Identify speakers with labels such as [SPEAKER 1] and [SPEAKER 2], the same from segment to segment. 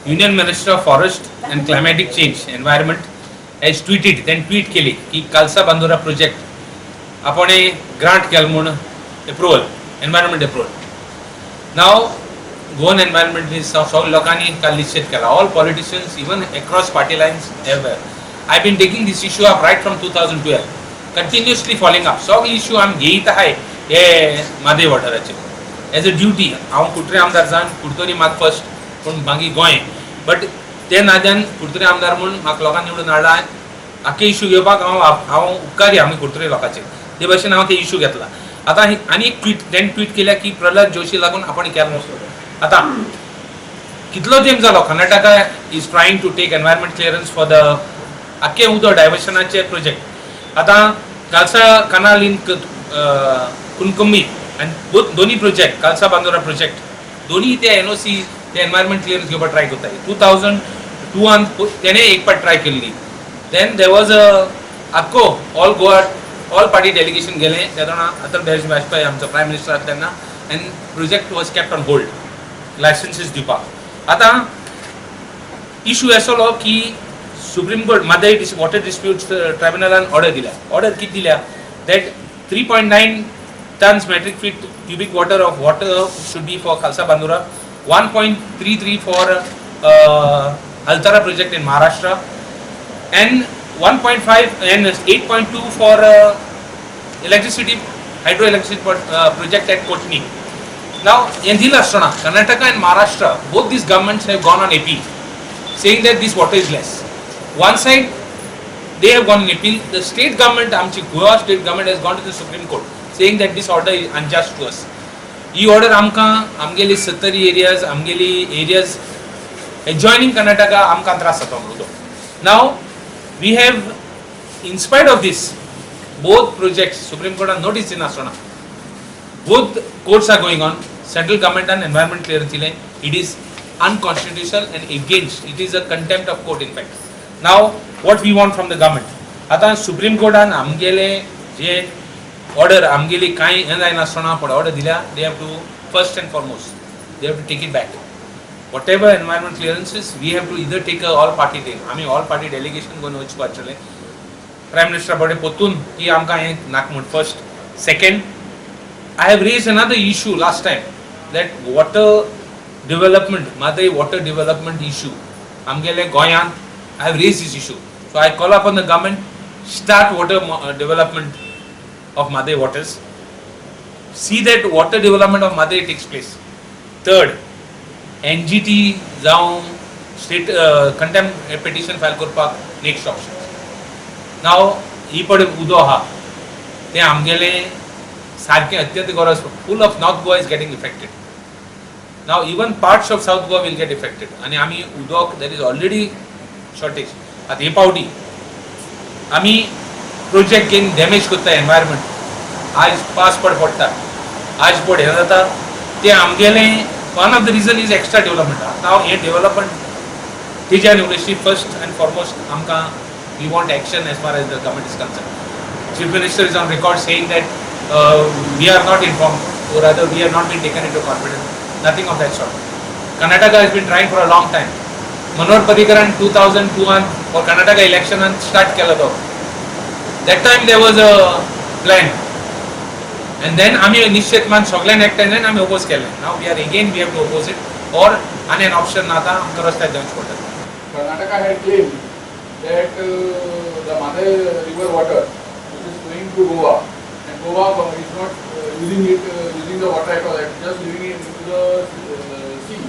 [SPEAKER 1] Union Minister of Forest and Climatic Change, Environment has tweeted, then tweet केली की कालसा Bandeira project आपण grant केला म्हूण approval, environment approval. Now Goan environment सगळ्या लोकांनी काल निश्चित केला. All politicians, even across party lines, have I been taking this issue up right from 2012, continuously following up. सगळे इश्यू आमी घेयत आहाय हे म्हादय वॉटराचे एज अ ड्युटी. हांव कुडतरी आमदार जावन कुडतरी म्हाका फर्स्ट, पूण मागीर गोंय, बट ते नात्यान कुडतरी आमदार म्हूण म्हाका लोकांनी निवडून हाडला. आख्खे इश्यू घेवपाक हांव उपकारी आमी कुडतरी लोकांचेर. ते भशेन हांव ते इश्यू घेतला. आतां आनी एक ट्वीट, तेणें ट्वीट केल्या की प्रल्हाद जोशी लागून आपण केलो. आतां कितलो तेंप जालो Karnataka is trying to take environment clearance for the आख्खे उदक डायवर्शनाचे प्रोजेक्ट. आतां कालसा कनाल इन कुणकंबी आनी दोन्ही प्रोजेक्ट, कालसा बांदोरा प्रोजेक्ट, दोन्ही ते एनओसी, ते एनवायरमेंट क्लियरन्स घेवपाक ट्राय करताय. 2002 तेणे एक पाट ट्राय केल्ली. Then there was a आख्खो all Goa, all party delegation गेलें तेन्ना, अटल बिहारी वाजपेयी आमचो प्रायम मिनिस्टर आसले तेन्ना, and project was kept on hold licenses दिवपाक. आतां इशू आसलो की supreme court, Mhadei water dispute ट्रायब्युनलान ऑर्डर दिल्या. ऑर्डर कितें दिल्या? That 3.9 tons metric feet cubic water of water should be for Kalsa Bandura, 1.33 for Altara project in Maharashtra, and 1.5 and 8.2 for electricity, hydroelectricity project at Kotni. Now, in Asrana, Karnataka and Maharashtra, both these governments have gone on appeal, saying that this water is less. One side, they have gone on appeal. The state government, आमची Goa state government has gone to the Supreme Court, saying that this order is unjust to us. He order आमकां आमगेली Sattari areas, आमगेली areas एडजॉयनिंग Karnataka, आमकां त्रास जाता म्हणून. Now we have, in spite of this, both projects supreme कोर्टान notice दिनासतना both courts are going on. Central government and environment clearance दिलें. It is unconstitutional and against, it is a contempt of court, in fact. Now what we want from the government? आतां supreme कोर्टान आमगेले जे order, आमगेली कांय हें जायनासतना पण order दिल्या, they have to, first and foremost, they have to take it back, whatever environment clearances. We have to either take a all party thing, आमी all party delegation घेवन वचपाक पडटलें प्रायम मिनिस्टरा कडेन परतून की आमकां हें नाका म्हूण. First, second, I have raised another issue last time, that water development, Mhadei water development issue, आमगेले गोंयांत I have raised this issue. So I call upon the government, start water development of Mhadei waters. See that water development of Mhadei takes place. Third, NGT जावं state contempt petition file करपाक next option. नाव ही पळय उदक आहा तें आमगेलें सारकें अत्यंत गरज. Full of North Goa is getting affected now. Even parts of South Goa will get affected. आनी आमी उदक, there is already shortage. आतां हे पावटी आमी प्रोजेक्ट घेवन डॅमेज करता एनवायरमेंट. आयज पावस पड पडटा, आज पड हें जाता, तें आमगेलें one of the reason is extra development. आतां हें डेव्हलपमेंट तेज्यान उलयशी. फर्स्ट अँड फॉरमोस्ट आमकां we want action as far as the government is concerned. Chief Minister is on record saying that we are not informed, or rather we have not been taken into confidence. Nothing of that sort. Karnataka has been trying for a long time. Manohar Parrikaran 2002 for Karnataka election and start केलो तो. That time there was a plan. And then आमी निश्चित मान सगळ्यांनी एकठांय आमी oppose केलें. Now we are again, we have to oppose it or आनी an option ना. आतां आमकां रस्त्यार देंवचें पडटलें.
[SPEAKER 2] Karnataka had claimed that the Mhadei river water which is flowing to Goa, and Goa is not using it, using the water at all, it's just leaving it into the sea.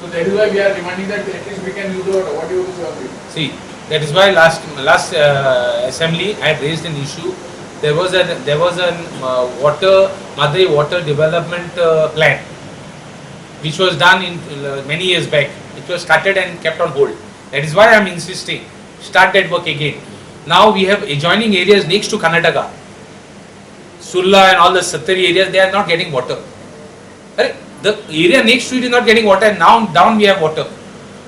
[SPEAKER 2] So that is why we are demanding that at least we can use the water. What do you have to say on it?
[SPEAKER 1] See, that is why last assembly I had raised an issue. There was an water Mhadei water development plan, which was done in many years back. It was started and kept on hold. That is why I am insisting, start that work again. Now we have adjoining areas next to Karnataka, Surla and all the Sattari areas. They are not getting water. Arey, the area next to it is not getting water, and now down we have water.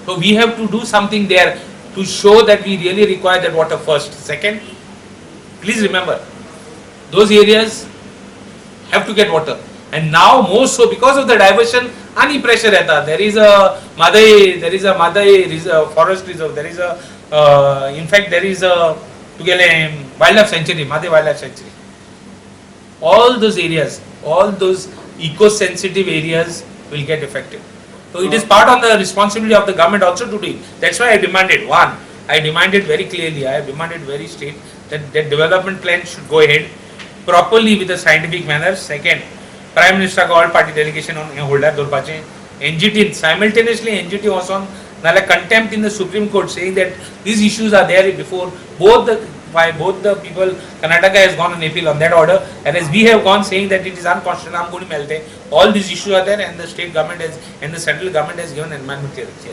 [SPEAKER 1] So we have to do something there to show that we really require that water first. Second, please remember, those areas have to get water. And now more so because of the diversion आनी pressure येता. There is a Mhadei, there is a Mhadei forest reserve, there is a in fact there is a तुगेले wild life sanctuary, Mhadei wild life sanctuary. All those areas, all those eco-sensitive areas will get affected. So it is part of the responsibility of the government also to do it. That's why I demanded, one, I demanded very clearly, I have demanded very straight that that development plan should go ahead properly with a scientific manner. Second, Prime Minister all party delegation on holder दवरपाचें. NGT, simultaneously NGT वचोन नाल्यार contempt in the Supreme Court saying that these issues are there before both the by both the people. Karnataka has gone on appeal on that order, whereas we have gone saying that it is unconstitutional. I'm going to melt. All these issues are there, and the state government has and the central government has given environment clearance. Yes.